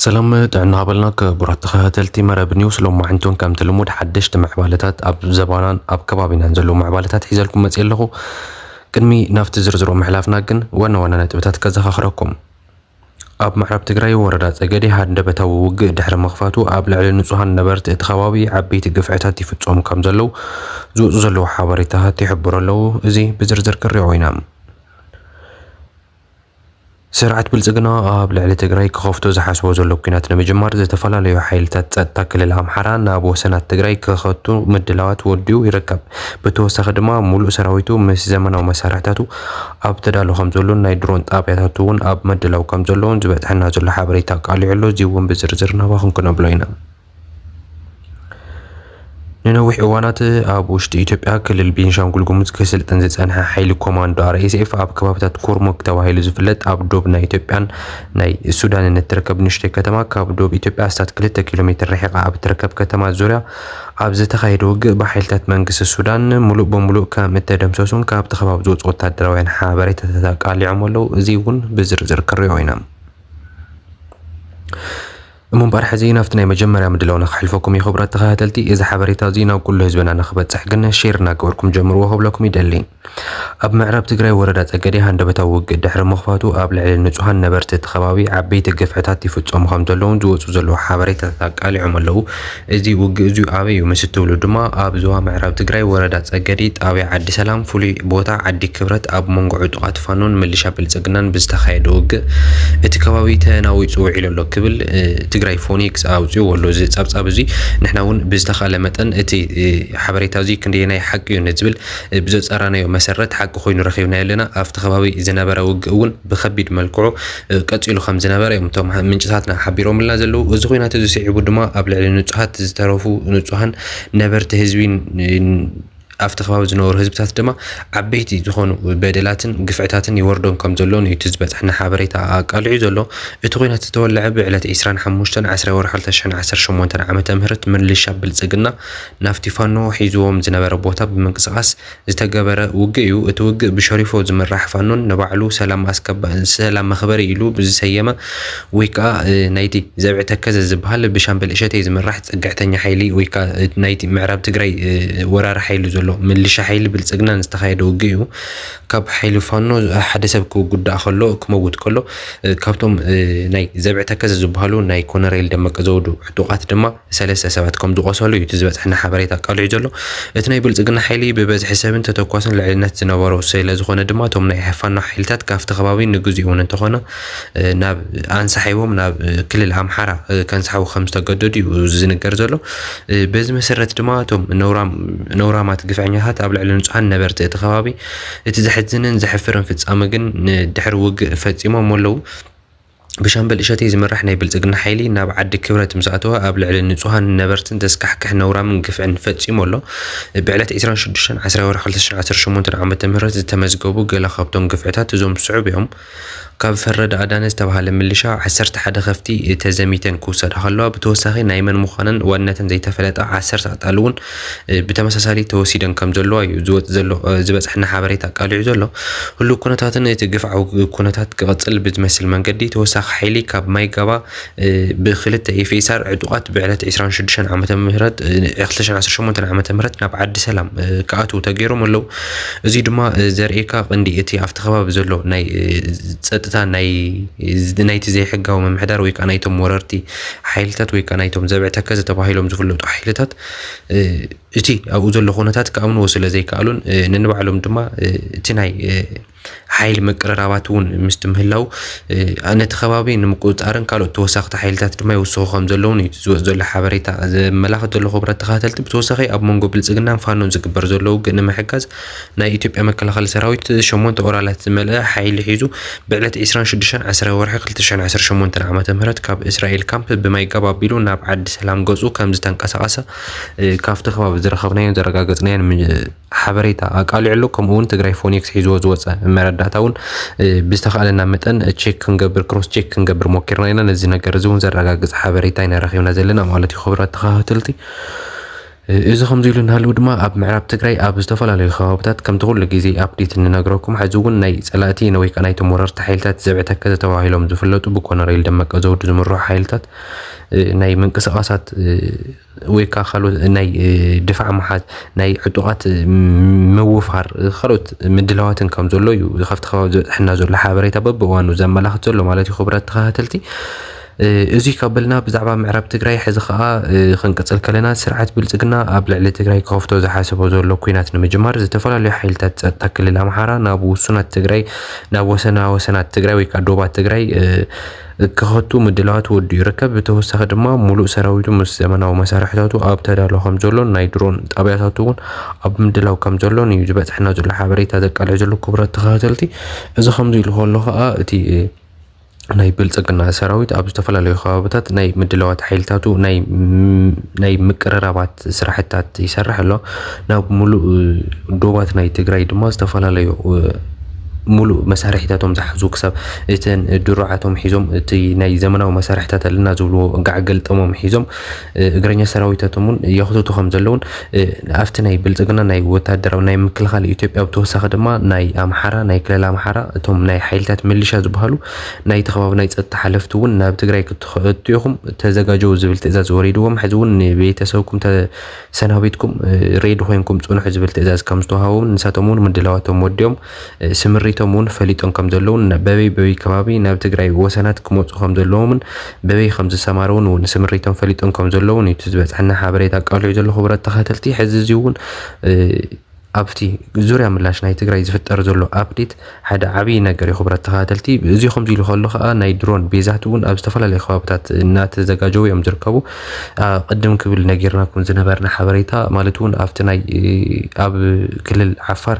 ሰላም ጥዕና ሃበልና ክቡራት ተኸታተልቲ መረብ ኒውስ። ሎማዕንቱን ከምቲ ልሙድ ሓደሽቲ ምዕባለታት ኣብ ዘባናን ኣብ ከባቢናን ዘለዉ ምዕባለታት ሒዘልኩም መፅእ ኣለኹ። ቅድሚ ናብቲ ዝርዝሮ ምሕላፍና ግን ዋና ዋና ነጥብታት ከዘኻኽረኩም። ኣብ ምዕራብ ትግራይ ወረዳ ፀገዴ ሃንደበታዊ ውግእ ድሕሪ ምኽፋቱ ኣብ ልዕሊ ንጹሃን ነበርቲ እቲ ከባቢ ዓበይቲ ግፍዕታት ይፍጸሙ ከም ዘለዉ ዝወፁ ዘለዉ ሓበሬታታት ይሕብሩ ኣለዉ። እዚ ብዝርዝር ክንሪኦ ኢና። ስርዓት ብልጽግና ኣብ ልዕሊ ትግራይ ክኸፍቶ ዝሓስቦ ዘሎ ኲናት ንምጅማር ዝተፈላለዩ ሓይልታት ጸጥታ ክልል ኣምሓራ ናብ ወሰናት ትግራይ ክኸቱ ምድላዋት ወዲኡ ይርከብ። ብተወሳኺ ድማ ሙሉእ ሰራዊቱ ምስ ዘመናዊ መሳርሕታቱ ኣብ ተዳሎ ከም ዘሎን ናይ ድሮን ጣብያታቱ እውን ኣብ ምድላው ከም ዘለውን ዝበጽሐና ዘሎ ሓበሬታ ኣቃሊዑ ኣሎ። እዚ እውን ብዝርዝር ናባኹም ክነብሎ ኢና። ንነዊሕ እዋናት ኣብ ውሽጢ ኢትዮጵያ ክልል ቤንሻንጉል ጉሙዝ ክስልጥን ዝጸንሐ ሓይሊ ኮማንዶ ኣር ኤስ ኤፍ ኣብ ከባብታት ኩርሙክ ተባሂሉ ዝፍለጥ ኣብ ዶብ ናይ ኢትዮጵያን ናይ ሱዳንን እትርከብ ንእሽተይ ከተማ ካብ ዶብ ኢትዮጵያ ኣስታት ክልተ ኪሎ ሜትር ርሒቓ ኣብ እትርከብ ከተማ ዙርያ ኣብ ዝተኻየደ ውግእ ብሓይልታት መንግስቲ ሱዳን ሙሉእ ብሙሉእ ከም እተደምሰሱን ካብቲ ከባቢ ዝወፁ ወታደራውያን ሓበሬታታት ኣቃሊዖም ኣለዉ። እዚ እውን ብዝርዝር ክሪኦ ኢና። እሞ እምበኣር ሕዚ ናብቲ ናይ መጀመርያ ምድላውና ክሕልፈኩም እዩ። ክቡራት ተኸታተልቲ፣ እዚ ሓበሬታ እዚ ናብ ኩሉ ህዝብና ንክበጽሕ ግን ሼር እናገበርኩም ጀምርዎ ክብለኩም ይደሊ። ኣብ ምዕራብ ትግራይ ወረዳ ጸገዴ ሃንደበታዊ ውግእ ድሕሪ ምኽፋቱ ኣብ ልዕሊ ንጹሃን ነበርቲ እቲ ከባቢ ዓበይቲ ግፍዕታት ይፍጸሙ ከም ዘለውን ዝወጹ ዘለዉ ሓበሬታታት ኣቃሊዖም ኣለዉ። እዚ ውግእ እዚ ኣበይ እዩ ምስ እትብሉ ድማ ኣብ ዞባ ምዕራብ ትግራይ ወረዳ ጸገዴ ጣብያ ዓዲ ሰላም ፍሉይ ቦታ ዓዲ ክብረት ኣብ መንጎ ዕጡቓት ፋኖን ምልሻ ብልጽግናን ብዝተኻየደ ውግእ እቲ ከባቢ ተናዊጹ ውዒሉ ኣሎ ክብል፣ እ፣ ትግራይ ፎኒክስ ኣውጺእዎ ኣሎ። እዚ ጸብጻብ እዚ ንሕና እውን ብዝተኻእለ መጠን እቲ፣ እ፣ ሓበሬታ እዚ ክንደየናይ ሓቂ እዩ ንዝብል፣ እ፣ ብዘጻራናዮ መሰረት ሓቂ ኮይኑ ረኺብናዮ ኣለና። ኣብቲ ከባቢ ዝነበረ ውግእ እውን ብኸቢድ መልክዑ፣ እ፣ ቀጺሉ ከም ዝነበረ እዮም እቶም ምንጭታትና ሓቢሮምልና ዘለዉ። እዚ ኹናት እዚ ስዒቡ ድማ ኣብ ልዕሊ ንጹሃት ዝተረፉ ንጹሃን ነበርቲ ህዝቢ ን-፣ ኣብቲ ከባቢ ዝነበሩ ህዝብታት ድማ ዓበይቲ ዝኾኑ በደላትን ግፍዕታትን ይወርዶም ከም ዘሎን እዩ እቲ ዝበጽሐና ሓበሬታ ኣቃሊዑ ዘሎ። እቲ ኹናት ዝተወለዐ ብዕለት ዒስራን ሓሙሽተን ዓስራይ ወርሒ ክልተ ሽሕን ዓሰርተ ሸሞንተን ዓመተ ምህረት ምልሻ ብልጽግና ናብቲ ፋኖ ሒዝዎም ዝነበረ ቦታ ብምንቅስቓስ ዝተገበረ ውግእ እዩ። እቲ ውግእ ብሸሪፎ ዝምራሕ ፋኖን ንባዕሉ ሰላም ኣስከባ-፣ ሰላም መኽበሪ ኢሉ ብዝሰየመ ወይ ከዓ፣ እ፣ ናይቲ ዘብዒ ተከዘ ዝበሃል ብሻምበል እሸቴ ዝምራሕ ጽግዕተኛ ሓይሊ ወይ ከዓ፣ እ፣ ናይቲ ምዕራብ ትግራይ፣ እ፣ ወራሪ ሓይሊ ዘሎ ምልሻ ሓይሊ ብልጽግናን ዝተኻየደ ውግእ እዩ። ካብ ሓይሊ ፋኖ ሓደ ሰብ ክጉዳእ ከሎ፣ ክመውት ከሎ፣ እ፣ ካብቶም፣ እ፣ ናይ ዘብዒ ተከዘ ዝበሃሉ ናይ ኮነሬል ደመቀ ዘውዱ ዕጡቓት ድማ ሰለስተ ሰባት ከም ዝቆሰሉ እዩ እቲ ዝበጽሐና ሓበሬታ ኣቃሊዑ ዘሎ። እቲ ናይ ብልጽግና ሓይሊ ብበዝሒ ሰብን ተተኳስን ልዕልነት ዝነበሮ ስለ ዝኾነ ድማ እቶም ናይ ፋኖ ሓይልታት ካብቲ ከባቢ ንግዚኡ እውን እንተኾነ፣ እ፣ ናብ ኣንሳሒቦም ናብ፣ እ፣ ክልል ኣምሓራ፣ እ፣ ከንሳሕቡ ከም ዝተገደዱ እዩ ዝንገር ዘሎ። እ፣ በዚ መሰረት ድማ እቶም ነውራም-፣ ነውራማት ግፍዐኛታት ኣብ ልዕሊ ንጹሃን ነበርቲ እቲ ከባቢ እቲ ዘሕዝንን ዘሕፍርን ፍጻመ ግን ንድሕሪ ውግእ ፈጺሞም ኣለዉ። ብሻምበል እሸቴ ዝምራሕ ናይ ብልጽግና ሓይሊ ናብ ዓዲ ክብረት ምስ ኣተወ ኣብ ልዕሊ ንጹሃን ነበርትን ዘስካሕክሕ ነውራምን ግፍዕን ፈጺሙ ኣሎ። ብዕለት ዒስራን ሽዱሽተን ዓስራይ ወርሒ ክልተ ሽሕን ዓሰርተ ሸሞንተን ዓመተ ምህረት ዝተመዝገቡ ገለ ካብቶም ግፍዕታት እዞም ዝስዕቡ እዮም። ካብ ፈረደ ኣዳነ ዝተባህለ ምልሻ ዓሰርተ ሓደ ከፍቲ ተዘሚተን ክውሰዳ ከለዋ ብተወሳኺ ናይ መን ምዃነን ዋንነተን ዘይተፈለጠ ዓሰርተ ኣጣል እውን፣ እ፣ ብተመሳሳሊ ተወሲደን ከም ዘለዋ እዩ ዝወጽእ ዘሎ፣ እ፣ ዝበጽሐና ሓበሬታ ኣቃሊዑ ዘሎ። ህሉው ኩነታትን እቲ ግፍዓዊ ኩነታት ክቕጽል ብዝመስል መንገዲ ተወሳኺ ሓይሊ ካብ ማይ ጋባ፣ እ፣ ብክልተ ኤፍ ኤስ ኣር ዕጡቓት ብዕለት ዒስራን ሽዱሽተን ዓመተ ምህረት፣ እ፣ ክልተ ሽሕን ዓሰርተ ሸሞንተን ዓመተ ምህረት ናብ ዓዲ ሰላም፣ እ፣ ክኣትዉ ተገይሮም ኣለዉ። እዚ ድማ፣ እ፣ ዘርእየካ ቀንዲ እቲ ኣብቲ ከባቢ ዘሎ ናይ፣ እ፣ ጸጥታ ናይ፣ ናይቲ ዘይሕጋዊ ምምሕዳር ወይ ከዓ ናይቶም ወረርቲ ሓይልታት ወይ ከዓ ናይቶም ዘብዒ ተከዘ ተባሂሎም ዝፍለጡ ሓይልታት፣ እ፣ እቲ ኣብኡ ዘሎ ኩነታት ክኣምንዎ ስለ ዘይከኣሉን፣ እ፣ ነንባዕሎም ድማ፣ እ፣ እቲ ናይ፣ እ፣ ሓይሊ ምቅርራባት እውን ምስቲ ምህላው፣ እ፣ ነቲ ከባቢ ንምቁጽጻርን ካልኦት ተወሳኽቲ ሓይልታት ድማ ይውስኹ ከም ዘለውን እዩ ዝወጽእ ዘሎ ሓበሬታ ዘመላኽት ዘሎ። ክቡራት ተኸታተልቲ፣ ብተወሳኺ ኣብ መንጎ ብልጽግናን ፋኖን ዝግበር ዘሎ ውግእ ንምሕጋዝ ናይ ኢትዮጵያ መከላኸሊ ሰራዊት ሸሞንተ ኦራላት ዝመልአ ሓይሊ ሒዙ ብዕለት ዒስራን ሽዱሽተን ዓስራይ ወርሒ ክልተ ሽሕን ዓሰርተ ሸሞንተን ዓመተ ምህረት ካብ እስራኤል ካምፕ ብማይ ጋብ ኣቢሉ ናብ ዓዲ ሰላም ገጹ ከም ዝተንቀሳቐሰ፣ እ፣ ካብቲ ከባቢ ዝረኸብናዮን ዘረጋገጽናዮን ም-፣ ሓበሬታ ኣቃሊዑ ኣሎ። ከምኡ እውን ትግራይ ፎኒክስ ሒዝዎ ዝወፀ መረዳእታ እውን፣ እ፣ ብዝተኻእለና መጠን ቼክ ክንገብር፣ ክሮስ ቼክ ክንገብር ሞኪርና ኢና። ነዚ ነገር እዚ እውን ዘረጋግፅ ሓበሬታ ኢና ረኺብና ዘለና ማለት እዩ። ክቡራት ተኸታተልቲ፣ እዚ ከምዚ ኢሉ እናሃለወ ድማ ኣብ ምዕራብ ትግራይ ኣብ ዝተፈላለዩ ከባብታት ከምቲ ኩሉ ግዜ ኣፕዴት እንነግረኩም፣ ሕዚ እውን ናይ ጸላእቲ ወይ ከዓ ናይቶም ወረርቲ ሓይልታት ዘብዕተከዘ ተባሂሎም ዝፍለጡ ብኮነሬል ደመቀ ዘውዱ ዝምርሑ ሓይልታት ናይ ምንቅስቃሳት ወይ ከዓ ካልኦት ናይ ድፋዕ ምሓዝ፣ ናይ ዕጡቓት ምውፋር፣ ካልኦት ምድላዋትን ከም ዘሎ እዩ ካብቲ ከባቢ ዝበፅሐና ዘሎ ሓበሬታ በብእዋኑ ዘመላኽት ዘሎ ማለት እዩ። ክቡራት ተኸታተልቲ፣ እዚ ካብ በልና ብዛዕባ ምዕራብ ትግራይ ሕዚ ከዓ ክንቅፅል ከለና፣ ስርዓት ብልፅግና ኣብ ልዕሊ ትግራይ ክኸፍቶ ዝሓሰቦ ዘሎ ኲናት ንምጅማር ዝተፈላለዩ ሓይልታት ጸጥታ ክልል ኣምሓራ ናብ ውሱናት ትግራይ፣ ናብ ወሰና ወሰናት ትግራይ ወይ ከዓ ዶባት ትግራይ ክኸቱ ምድላዋት ወዲኡ ይርከብ። ብተወሳኺ ድማ ሙሉእ ሰራዊቱ ምስ ዘመናዊ መሳርሕታቱ ኣብ ተዳሎ ከም ዘሎን ናይ ድሮን ጣብያታቱ እውን ኣብ ምድላው ከም ዘሎን እዩ ዝበፅሐና ዘሎ ሓበሬታ ዘቃልዕ ዘሎ። ክቡራት ተኸታተልቲ፣ እዚ ከምዚ ኢሉ ከሎ ከዓ እቲ ናይ ብልፅግና ሰራዊት ኣብ ዝተፈላለዩ ከባብታት ናይ ምድላዋት ሓይልታቱ ናይ ም-፣ ናይ ምቅርራባት ስራሕታት ይሰርሕ ኣሎ። ናብ ሙሉእ ዶባት ናይ ትግራይ ድማ ዝተፈላለዩ ሙሉእ መሳርሒታቶም ዝሓዙ ክሳብ እተን ድሮዓቶም ሒዞም እቲ ናይ ዘመናዊ መሳርሒታት ኣለና ዝብልዎ ጋዕ ገልጠሞም ሒዞም እግረኛ ሰራዊታቶም እውን የኽትቱ ከም ዘለውን ኣብቲ ናይ ብልፅግና ናይ ወታደራዊ ናይ ምክልኻል ኢትዮጵያ ብተወሳኺ ድማ ናይ ኣምሓራ ናይ ክልል ኣምሓራ እቶም ናይ ሓይልታት ሚሊሻ ዝበሃሉ ናይቲ ከባቢ ናይ ጸጥታ ሓለፍቲ እውን ናብ ትግራይ ክትኸቱ ኢኹም ተዘጋጀው ዝብል ትእዛዝ ወሪድዎም። ሕዚ እውን ንቤተሰብኩም ተ-፣ ሰናቢትኩም ሬዲ ኮይንኩም ጽንሑ ዝብል ትእዛዝ ከም ዝተዋሃቦም ንሳቶም እውን ምድላዋቶም ወዲኦም ስምሪቶም እውን ፈሊጦም ከም ዘለውን በበይ በበይ ከባቢ ናብ ትግራይ ወሰናት ክመፁ ከም ዘለዎምን በበይ ከም ዝሰማረውን እውን ስምሪቶም ፈሊጦም ከም ዘለውን እዩ እቲ ዝበፅሐና ሓበሬታ ኣቃሊዑ ዘሎ። ክቡራት ተኸታተልቲ፣ ሕዚ እዚ እውን ኣብቲ ዙርያ ምላሽ ናይ ትግራይ ዝፍጠር ዘሎ ኣፕዴት ሓደ ዓብዪ ነገር እዩ። ክቡራት ተኸታተልቲ፣ እዚ ከምዚ ኢሉ ከሎ ከዓ ናይ ድሮን ቤዛት እውን ኣብ ዝተፈላለዩ ከባብታት እናተዘጋጀው እዮም ዝርከቡ። ቅድም ክብል ነጊርናኩም ዝነበርና ሓበሬታ ማለት እውን ኣብቲ ናይ ኣብ ክልል ዓፋር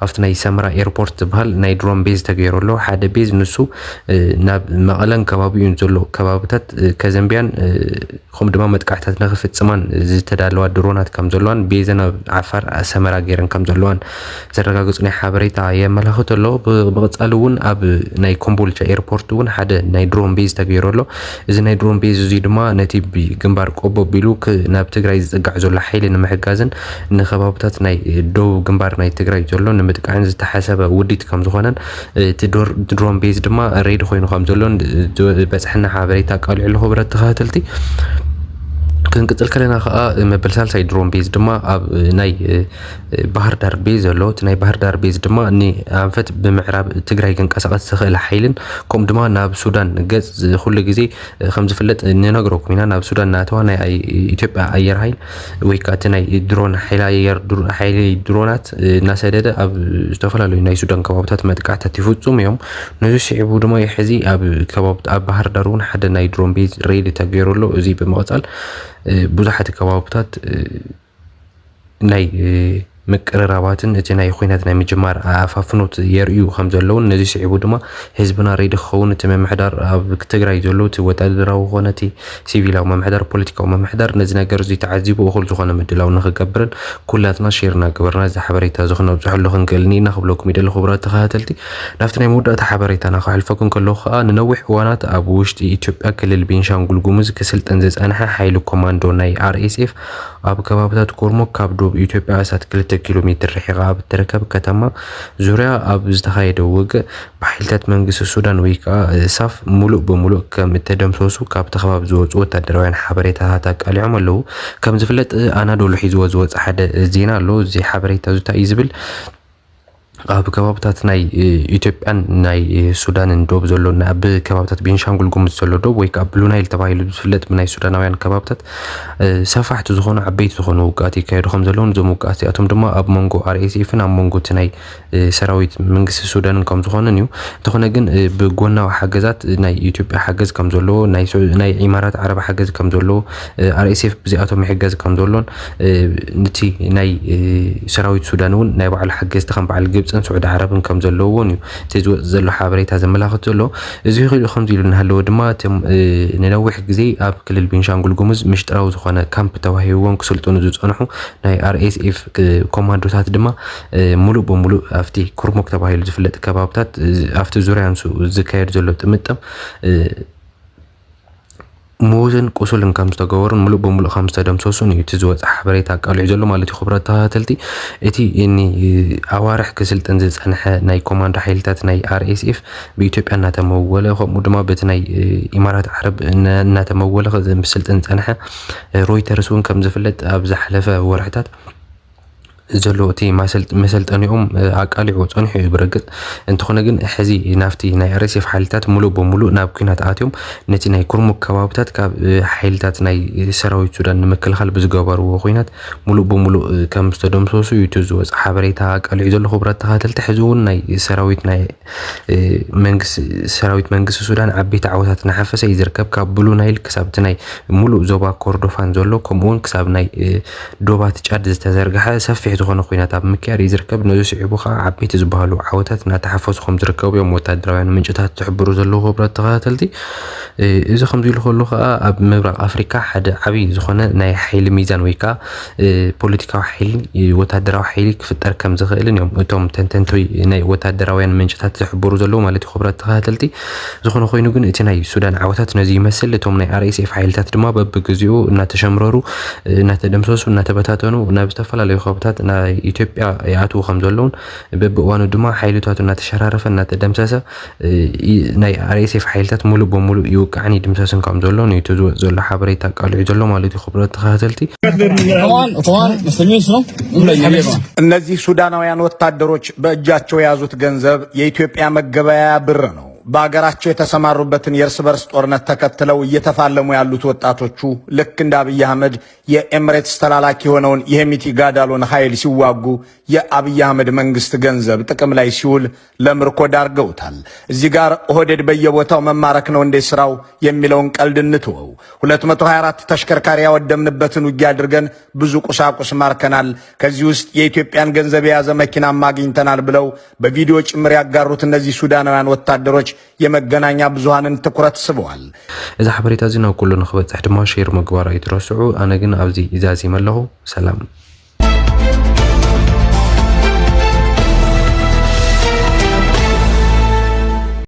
ኣብቲ ናይ ሰመራ ኤርፖርት ዝበሃል ናይ ድሮን ቤዝ ተገይሩ ኣሎ። ሓደ ቤዝ ንሱ ናብ መቐለን ከባቢኡን ዘሎ ከባብታት ከዘንብያን ከምኡ ድማ መጥቃዕታት ንኽፍፅማን ዝተዳለዋ ድሮናት ከም ዘለዋን ቤዘን ኣብ ዓፋር ሰመራ ገይረን ከም ዘለዋን ዘረጋግፁ ናይ ሓበሬታ የመላኽት ኣሎ። ብምቕፃል እውን ኣብ ናይ ኮምቦልቻ ኤርፖርት እውን ሓደ ናይ ድሮን ቤዝ ተገይሩ ኣሎ። እዚ ናይ ድሮን ቤዝ እዚ ድማ ነቲ ግንባር ቆቦ ኣቢሉ ናብ ትግራይ ዝፅጋዕ ዘሎ ሓይሊ ንምሕጋዝን ንከባብታት ናይ ደቡብ ግንባር ናይ ትግራይ ዘሎ ንምጥቃዕን ዝተሓሰበ ውዲት ከም ዝኾነን እቲ ድሮን ቤዝ ድማ ሬዲ ኮይኑ ከም ዘሎን ዝበፅሐና ሓበሬታ ኣቃሊዑ ኣሎ። ክቡራት ተኸታተልቲ፣ ክንቅፅል ከለና ከዓ መበል ሳልሳይ ድሮን ቤዝ ድማ ኣብ ናይ ባህር ዳር ቤዝ ዘሎ እቲ ናይ ባህር ዳር ቤዝ ድማ ንኣንፈት ብምዕራብ ትግራይ ክንቀሳቀስ ዝኽእል ሓይልን ከምኡ ድማ ናብ ሱዳን ገፅ ኩሉ ግዜ ከም ዝፍለጥ ንነግረኩም ኢና። ናብ ሱዳን እናተዋ ናይ ኣይ-፣ ኢትዮጵያ ኣየር ሓይል ወይ ከዓ እቲ ናይ ድሮን ሓይሊ ኣየር ድሮ-፣ ሓይሊ ድሮናት እናሰደደ ኣብ ዝተፈላለዩ ናይ ሱዳን ከባብታት መጥቃዕታት ይፍፁም እዮም። ነዚ ስዒቡ ድማ ሕዚ ኣብ ከባቢ ኣብ ባህር ዳር እውን ሓደ ናይ ድሮን ቤዝ ሬዲ ተገይሩ ኣሎ። እዚ ብምቕፃል ብዙሓት ከባብታት ናይ ምቅርራባትን እቲ ናይ ኹናት ናይ ምጅማር ኣፋፍኖት የርእዩ ከም ዘለውን ነዚ ስዒቡ ድማ ህዝብና ሬዲ ክኸውን እቲ ምምሕዳር ኣብ ትግራይ ዘሎ እቲ ወታደራዊ ኾነ እቲ ሲቪላዊ ምምሕዳር ፖለቲካዊ ምምሕዳር ነዚ ነገር እዚ ተዓዚቡ እኹል ዝኾነ ምድላው ንኽገብርን ኩላትና ሼር እናገበርና እዚ ሓበሬታ እዚ ክነብፅሐሉ ክንክእል ኢና ክብለኩም ይደሊ። ክቡራት ተኸታተልቲ፣ ናብቲ ናይ መወዳእታ ሓበሬታና ከሕልፈኩም ከለኹ ከዓ ንነዊሕ እዋናት ኣብ ውሽጢ ኢትዮጵያ ክልል ቤንሻንጉል ጉሙዝ ክስልጠን ዝፀንሐ ሓይሊ ኮማንዶ ናይ ኣር ኤስ ኤፍ ኣብ ከባብታት ኮርሞክ ካብ ዶብ ኢትዮጵያ ኣስታት ክልተ ኪሎ ሜትር ርሒቓ ኣብ እትርከብ ከተማ ዙርያ ኣብ ዝተኻየደ ውግእ ብሓይልታት መንግስቲ ሱዳን ወይ ከዓ ሳፍ ሙሉእ ብሙሉእ ከም እተደምሰሱ ካብቲ ከባቢ ዝወፁ ወታደራውያን ሓበሬታታት ኣቃሊዖም ኣለዉ። ከም ዝፍለጥ ኣናዶሉ ሒዝዎ ዝወፀ ሓደ ዜና ኣሎ። እዚ ሓበሬታ እዚ እንታይ እዩ ዝብል? ኣብ ከባብታት ናይ ኢትዮጵያን ናይ ሱዳንን ዶብ ዘሎ፣ ኣብ ከባብታት ቤንሻንጉል ጉሙዝ ዘሎ ዶብ ወይ ከዓ ብሉ ናይል ተባሂሉ ዝፍለጥ ብናይ ሱዳናውያን ከባብታት ሰፋሕቲ ዝኾኑ ዓበይቲ ዝኾኑ ውግኣት ይካየዱ ከም ዘለውን እዞም ውግኣት እዚኣቶም ድማ ኣብ መንጎ ኣር ኤስ ኤፍን ኣብ መንጎ እቲ ናይ ሰራዊት መንግስቲ ሱዳንን ከም ዝኾነን እዩ። እንተኾነ ግን ብጎናዊ ሓገዛት ናይ ኢትዮጵያ ሓገዝ ከም ዘለዎ፣ ናይ ሱ-፣ ናይ ኢማራት ዓረብ ሓገዝ ከም ዘለዎ፣ ኣር ኤስ ኤፍ ብዚኣቶም ይሕገዝ ከም ዘሎን ንቲ ናይ ሰራዊት ሱዳን እውን ናይ ባዕሉ ሓገዝቲ ከም በዓል ግብፅን ስዑዲ ዓረብን ከም ዘለውዎን እዩ እቲ ዝወፅ ዘሎ ሓበሬታ ዘመላኽት ዘሎ። እዚ ኽሉ ከምዚ ኢሉ እናሃለወ ድማ እቶም ንነዊሕ ግዜ ኣብ ክልል ቤንሻንጉል ጉሙዝ ምሽጥራዊ ዝኾነ ካምፕ ተዋሂብዎም ክስልጥኑ ዝፀንሑ ናይ ኣር ኤስ ኤፍ ኮማንዶታት ድማ ሙሉእ ብሙሉእ ኣብቲ ኩርሙክ ተባሂሉ ዝፍለጥ ከባብታት ኣብቲ ዙርያ ንሱ ዝካየድ ዘሎ ጥምጥም ምዉትን ቁሱልን ከም ዝተገበሩን ምሉእ ብምሉእ ከም ዝተደምሰሱን እዩ እቲ ዝወፀ ሓበሬታ ኣቃሊዑ ዘሎ ማለት እዩ። ክቡራት ተኸታተልቲ፣ እቲ ኒ ኣዋርሕ ክስልጥን ዝፀንሐ ናይ ኮማንዶ ሓይልታት ናይ ኣር ኤስ ኤፍ ብኢትዮጵያ እናተመወለ፣ ከምኡ ድማ በቲ ናይ ኢማራት ዓረብ እናተመወለ ክስልጥን ዝፀንሐ፣ ሮይተርስ እውን ከም ዝፍለጥ ኣብ ዝሓለፈ ወርሕታት ዘሎ እቲ መሰልጠኒኦም ኣቃሊዑ ፀኒሑ እዩ። ብርግፅ እንተኾነ ግን ሕዚ ናብቲ ናይ ኣር ኤስ ኤፍ ሓይልታት ሙሉእ ብሙሉእ ናብ ኲናት ኣትዮም ነቲ ናይ ኩርሙክ ከባብታት ካብ ሓይልታት ናይ ሰራዊት ሱዳን ንምክልኻል ብዝገበርዎ ኲናት ሙሉእ ብሙሉእ ከም ዝተደምሰሱ እዩ እቲ ዝወፀ ሓበሬታ ኣቃሊዑ ዘሎ። ክቡራት ተኸታተልቲ፣ ሕዚ እውን ናይ ሰራዊት ናይ መንግስቲ ሰራዊት መንግስቲ ሱዳን ዓበይቲ ዓወታት እናሓፈሰ እዩ ዝርከብ። ካብ ብሉ ናይል ክሳብ እቲ ናይ ሙሉእ ዞባ ኮርዶፋን ዘሎ ከምኡ እውን ክሳብ ናይ ዶባት ጫድ ዝተዘርግሐ ሰፊሕ ዝኾነ ኲናት ኣብ ምክያድ እዩ ዝርከብ። ነዚ ስዒቡ ከዓ ዓበይቲ ዝበሃሉ ዓወታት እናተሓፈሱ ከም ዝርከቡ እዮም ወታደራውያን ምንጭታት ዝሕብሩ ዘለዉ። ክቡራት ተኸታተልቲ፣ እዚ ከምዚ ኢሉ ከሎ ከዓ ኣብ ምብራቕ ኣፍሪካ ሓደ ዓብዪ ዝኾነ ናይ ሓይሊ ሚዛን ወይ ከዓ ፖለቲካዊ ሓይሊ ወታደራዊ ሓይሊ ክፍጠር ከም ዝኽእልን እዮም እቶም ተንተንቲ ናይ ወታደራውያን ምንጭታት ዝሕብሩ ዘለዉ ማለት እዩ። ክቡራት ተኸታተልቲ፣ ዝኾነ ኮይኑ ግን እቲ ናይ ሱዳን ዓወታት ነዚ ይመስል። እቶም ናይ ኣር ኤስ ኤፍ ሓይልታት ድማ በብግዜኡ እናተሸምረሩ፣ እናተደምሰሱ፣ እናተበታተኑ ናብ ዝተፈላለዩ ከባብታት ናይ ኢትዮጵያ ይኣትዉ ከም ዘለዉን በብእዋኑ ድማ ሓይልታቱ እናተሸራረፈ እናተደምሰሰ ናይ ኣር ኤስ ኤፍ ሓይልታት ሙሉእ በሙሉእ ይውቃዕን ይድምሰስን ከም ዘሎ ነው እቲ ዝወፅ ዘሎ ሓበሬታ ኣቃሊዑ ዘሎ ማለት እዩ። ክቡራት ተኸታተልቲ፣ እነዚህ ሱዳናውያን ወታደሮች በእጃቸው የያዙት ገንዘብ የኢትዮጵያ መገበያያ ብር ነው። በአገራቸው የተሰማሩበትን የእርስ በርስ ጦርነት ተከትለው እየተፋለሙ ያሉት ወጣቶቹ ልክ እንደ አብይ አህመድ የኤምሬትስ ተላላኪ የሆነውን የሄሚቲ ጋዳሎን ኃይል ሲዋጉ የአብይ አህመድ መንግስት ገንዘብ ጥቅም ላይ ሲውል ለምርኮ ዳርገውታል። እዚህ ጋር ኦህዴድ በየቦታው መማረክ ነው እንዴ ስራው የሚለውን ቀልድ እንትወው። ሁለት መቶ ሃያ አራት ተሽከርካሪ ያወደምንበትን ውጊያ አድርገን ብዙ ቁሳቁስ ማርከናል። ከዚህ ውስጥ የኢትዮጵያን ገንዘብ የያዘ መኪናም አግኝተናል ብለው በቪዲዮ ጭምር ያጋሩት እነዚህ ሱዳናውያን ወታደሮች የመገናኛ ብዙሃንን ትኩረት ስበዋል። እዚ ሓበሬታ እዚ ናብ ኩሉ ንክበፅሕ ድማ ሼር ምግባር ኣይትረስዑ። ኣነ ግን ኣብዚ ይዛዚም ኣለኹ። ሰላም።